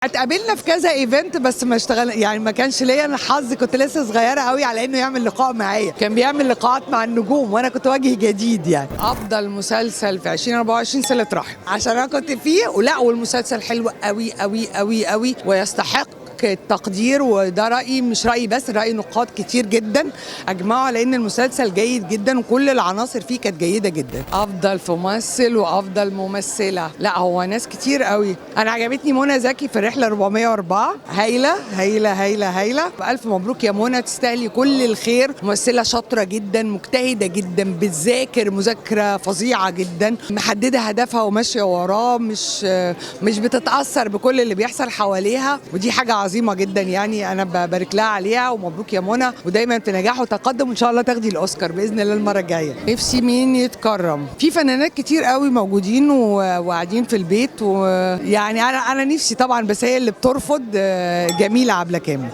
اتقابلنا في كذا event بس ما اشتغل، يعني ما كانش ليا انا الحظ، كنت لسه صغيرة قوي على انه يعمل لقاء معايا. كان بيعمل لقاءات مع النجوم وانا كنت وجه جديد. يعني افضل مسلسل في 2024 صله رحم، عشان انا كنت فيه، ولا والمسلسل حلو قوي قوي قوي قوي ويستحق التقدير. وده رأيي مش رأيي بس، رأي نقاد كتير جدا أجمعوا على إن المسلسل جيد جدا وكل العناصر فيه كانت جيدة جدا. أفضل في ممثل وأفضل ممثلة، لا هو ناس كتير قوي. أنا عجبتني منى زكي في الرحلة 404، هايلة هايلة هايلة هايلة. ألف مبروك يا منى، تستاهلي كل الخير. ممثلة شاطرة جدا، مجتهدة جدا، بتذاكر مذاكرة فظيعة جدا، محددة هدفها وماشية وراه، مش بتتأثر بكل اللي بيحصل حواليها، ودي حاجة عظيمة جدا. يعني أنا ببارك لها عليها، ومبروك يا منى، ودايما في نجاح وتقدم، وإن شاء الله تاخدي الأوسكار بإذن الله المرة الجاية. نفسي مين يتكرم؟ في فنانات كتير قوي موجودين وقاعدين في البيت، ويعني أنا نفسي طبعا، بس هي اللي بترفض. جميلة عبلة كامل.